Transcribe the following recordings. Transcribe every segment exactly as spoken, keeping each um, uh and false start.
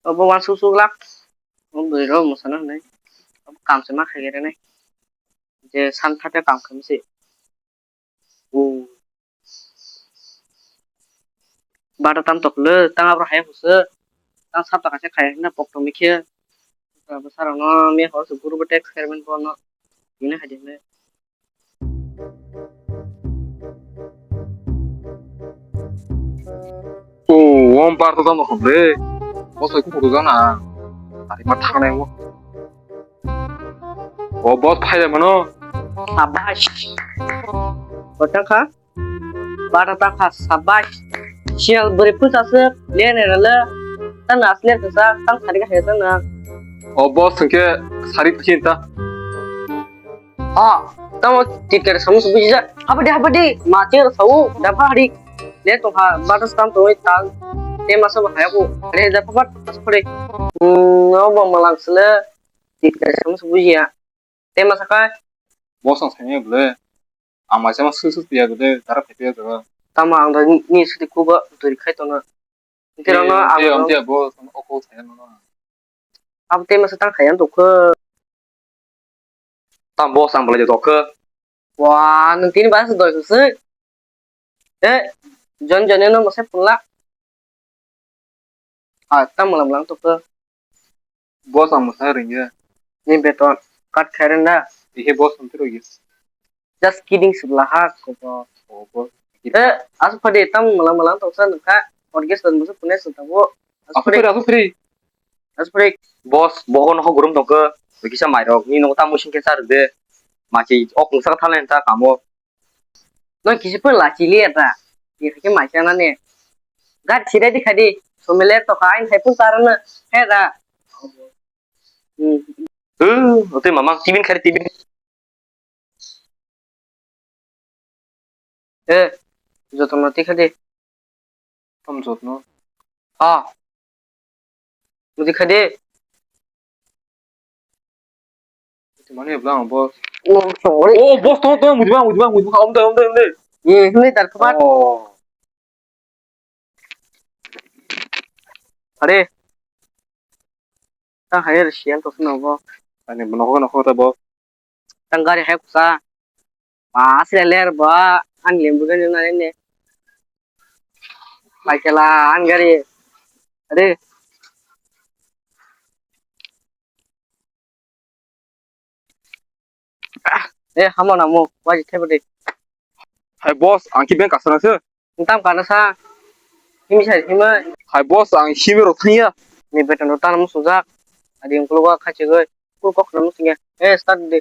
Obo uansuk suklak. Obo bwrwi rok mwsana hwnwi. Obo kam se ma khai khe rwnai. Je san thate kam khaimse. O. Bata tam tok le, tang abro hai hwswk. Tang sapta kaisa khai na pok tong mikhe. Bwsarokno me hor se guru bo text khairokmani bono. Bini hai de hwnwi. O, wam bar to tamo khom le. Bo sai kuku jana. Ari ma thang nai mo. O, boss phai le mano. Sabash. Kotang kha? Bata ta kha, sabash. Sial bwrwi phusa se, le ne le. Tang asle kha sa, tang sari kha sa na. O, boss hwnkhe sari phusi ta. Ah, tamo tiket samu se bujijak. Habadi, habadi, ma tiket samu, da pha hari. Le to ha, batas tam to tal. Te masa ba haya ko. Re da pha bat, tas phore. Hmm, no ba malang sele. Tiket samu se bujiya. Te masa kai. Boss ang sanya bole. Ang mai sama su su tiya bole, tara phe tiya jaga. Tamo ang da ni, ni suti kuba duri khai to na. Tira no ang. Tiya, tiya, boss, ang oko sanya no. Abo te masa tang khaya to kho. Tam boss ang belai joto khe. Wa, nwng tini bai se doi se. Eh, jon jon no masa pula. Ah, tam malam lang to khe. Boss ang masa ringya. Ni beton cut khairenda. Ihe boss ang tiro gis. Just kidding sibla ha ko. Oh, boss. Eh, asu phade tam malam malam to sa nukha. Orges dan musu punes tabo. Asu phade, asu phade. Asu phade. Boss, bogo no gurum tongkhe. Kisa mairok ni no tam musin ke sar de. Machi ok nungsa thalen ta kamo. No kisi pun la chili eta. Ni ke mai sana ne. Gat sida di khadi. Somele to kha ain khai pun tarana. He da. Hmm. Eh, ote mamang tibin khari tibin. Eh, jotono tikha de. Tam jotno. Ah. Mudi kha de. Mane blang boss. Oh, sorry. Oh, boss, tong, tong, mudi bang, mudi bang, mudi bang, om dai, om dai, om dai. Ye, hini tar khabar. Oh. Are. Tang hai er siyan to sino bo. Ani bo nokho nokho ta bo. Tang gari hai kusa. Ba asle ler ba an lembu gani na ne. Bai kela an gari. Are. Eh, hamo namo, waji thebo de. Hai boss, ang ki bank kasana se. Tam kana sa. Himi sai hima. Hai boss, ang himi rok thangya. Ni beton ro tanam sujak. Adi ungkulo wa khachi goi. Kul kok nam singya. Eh, start de.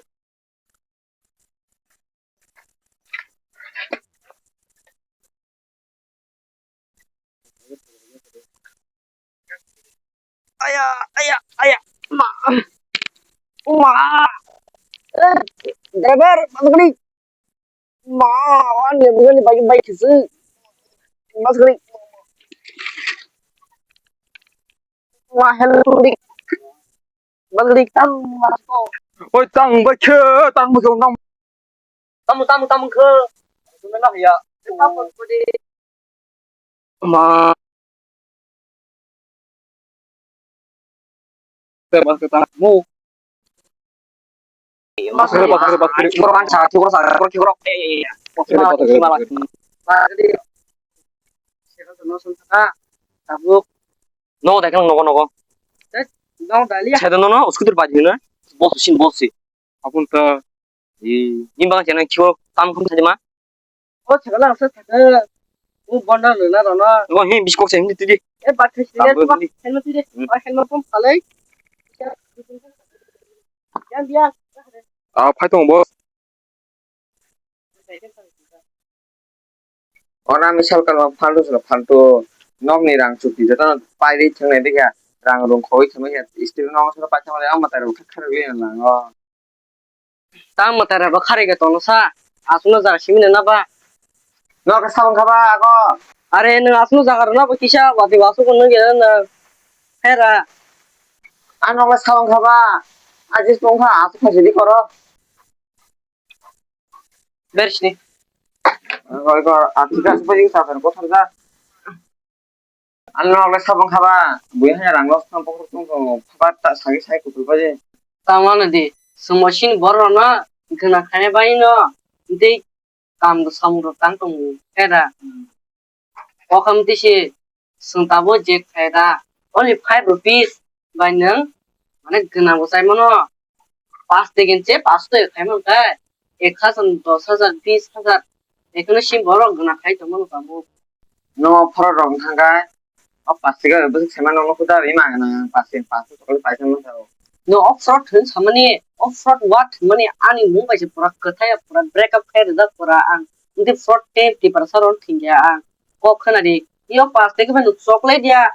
Aya, aya, aya. Ma. Ma. Eh, driver, masuk ni. Ma, wan ya bukan bagi baik sih. Masuk ni. Ma, hello, tudik. Balik tang, mas ko. Oi, tang bai khe, tang bai khe, nang. Tamu, tamu, tamu khe. Sumena ya. Ma. Te mas ke tang mu. Mas ke, mas ke, mas ke. Kikorok ang sa, kikorok sa, kikorok, kikorok. Eh, eh, eh. Mas ke, mas ke, mas ke. Mas ke. Tabuk. Nogo dai khe nogo, nogo. Tet, nogo dai liya. Sai nono, scooty bai hino. Boss sin, boss si. Abun ta. Ee, ni bang chana kiyo tam khum sajima. O thakala sa thaka. U bonda rwna rwna. O hi biskok se hindi tidi. E bat khai sini. Helmet tidi. O helmet pom palai. Yan dia. Ah, phai tong boss. Ora ami salkar ma phantu sino phantu nokni rang chukti jotono pairi thangnai dekha rang rung khoi thangma ya steel no sino paithangma ya matai rok kharwi nango. Tang matai rok kharwi ga tono sa aswkno jaga simi na ba. Nok sabang khaba ago. Are nwng aswkno jaga rok na ba kisa wati wasu ko nung ya na hera. Ano nok sabang khaba ajis pong kha aswk kha sidi koro. Bersini. Hoi kor, ah, thik ase, bujing sa, kothar ja. Ano nokle sabang khaba, buya hanya rang los thang pokro tong tong, phaba ta sagi sai kutul baje. Tamano di, sumo sini borok no gana khaina bai no, tei kam samung rok tang tongo, khe da. O khamtwi se chwng tabuk je khaida, only five rupees bai nwng, mane, gwnang bo chai mano. Pash teke se pash teke khai mano khe, ek hajar, dos hajar, bis hajar, ekheno sim borok gwnang khai tong mano tabuk. No phorok rok wng thang khe, o pash teke bwswk sai mano, no khuda ri ma gwnang, pash teke pash teke chocolate paisa mano. No off road thwng samani, off road what thwngmani ani mung bai se pura kwthai, pura break up khai rijak pura ang. Hindi fraud tei Tiprasa rok thwngya ang. Kok khna di, yo pash teke bai no chocolate ya.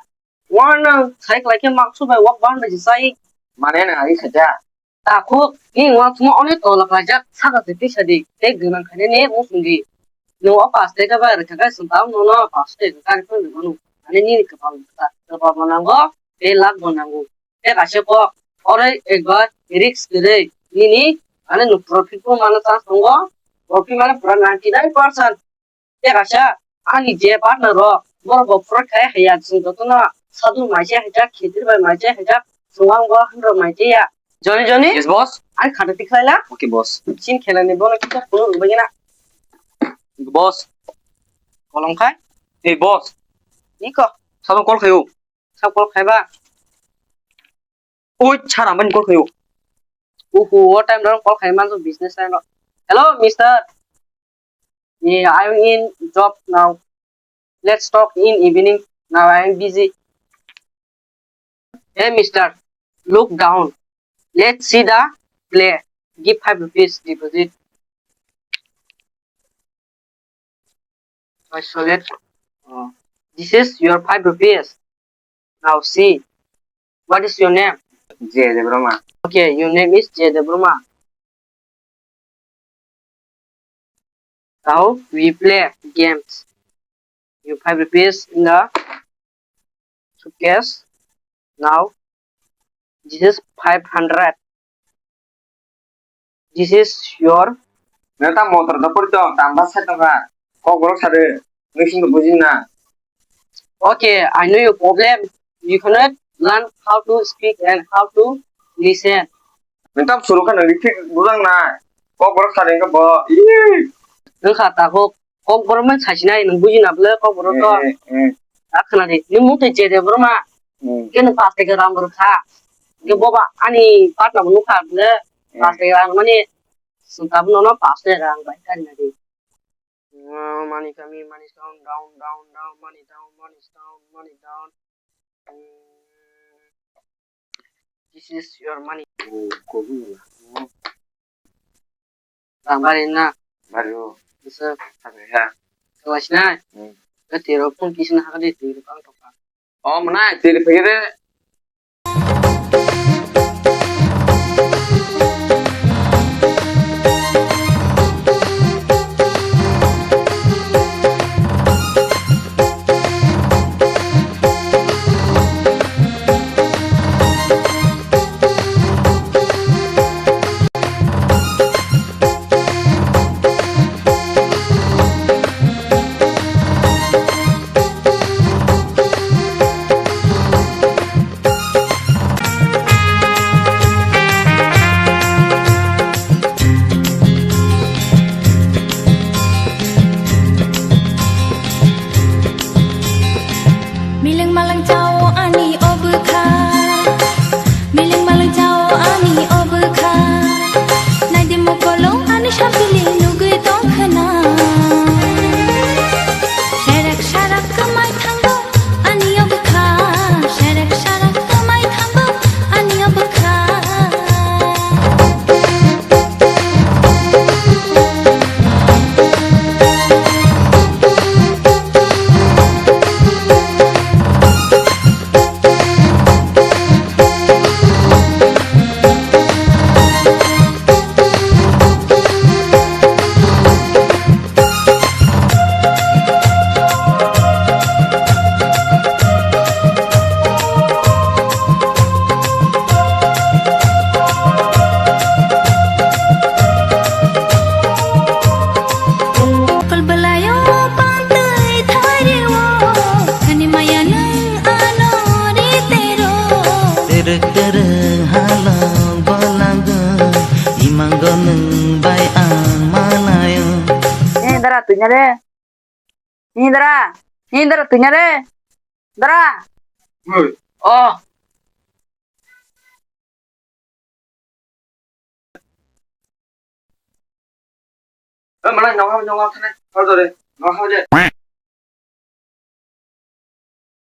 Wan nang sai klai khe maksu bai wak ban bai sai. Mane na ai khaja. Takhuk ni wak thuma one tola klai jak saka se tisa di. Tei gwnang khane ne musung di. No o pash teke bai rwkha kai sung tao no no pash teke kari phone no. Ani nini kapal ta. Kapal bo nango. Tei lak bo nango. Tei kaisa kok, oro ekbar risk kwrwi nini, mane, nwng profit bo mano chance tongo, profit mane pura ninety nine percent. Tei kaisa ani je partner rok, borok bo fraud khai haya, chwng jotono sadhu mai se haijak, khetir bai mai se haijak, chwng ang bo hamrok mai se ya. Joni, Joni? Yes, boss. Ani khata tikhlai la? Okay, boss. Sin khelani bono kisa phunuk rwbai na. Boss. Kolom khai? Hey, boss. Niko? Sabang call khayo. Sab call khaiba? Oi, sir, ang bini call khayo. Uhu, o time rok call khai manjo business time rok. Hello, mister. Yeah, I'm in job now. Let's talk in evening. Now I am busy. Hey, mister, look down. Let's see the play. Give five rupees deposit. Isolate. Oh. This is your five rupees. Now see. What is your name? J Debbarma. Okay, your name is J Debbarma. Now we play games. You five rupees in the suitcase. Now this is five hundred. This is your. Neta motor da pori to tamba sai to ka. Kok borok sade. Nusing to bujin na. Okay, I know your problem. You cannot learn how to speak and how to listen. Neta suru ka nang dik bujang na. Kok borok sade ka bo. Ih. Nang kha ta kok. Kok borok man sasinai, nwng buji na bwle kok borok to. Eh, eh, eh. A khna di, nwng mung tei J Debbarma. Hmm. Ke nwng pash teke rang borok kha. Ke boba ani partner bo nukha bwle. Eh. Pash teke rang mani, sung tabuk nono pash teke rang bai kari na di. Ah, money coming, money down, down, down, down, money down, money down, money down. This is your money. Oh, kogu na. Tang bari na. Bari o. Bisa. Tang ya. Kelas na. Hmm. Ke tiro pun kisna hakade tiro kang toka. Oh, mana tiro pegede. Twi na re. Ni dara. Ni dara twi na re. Dara. Oi. Oh. Eh, mana nongo nongo thane. Hor dore. Nongo je.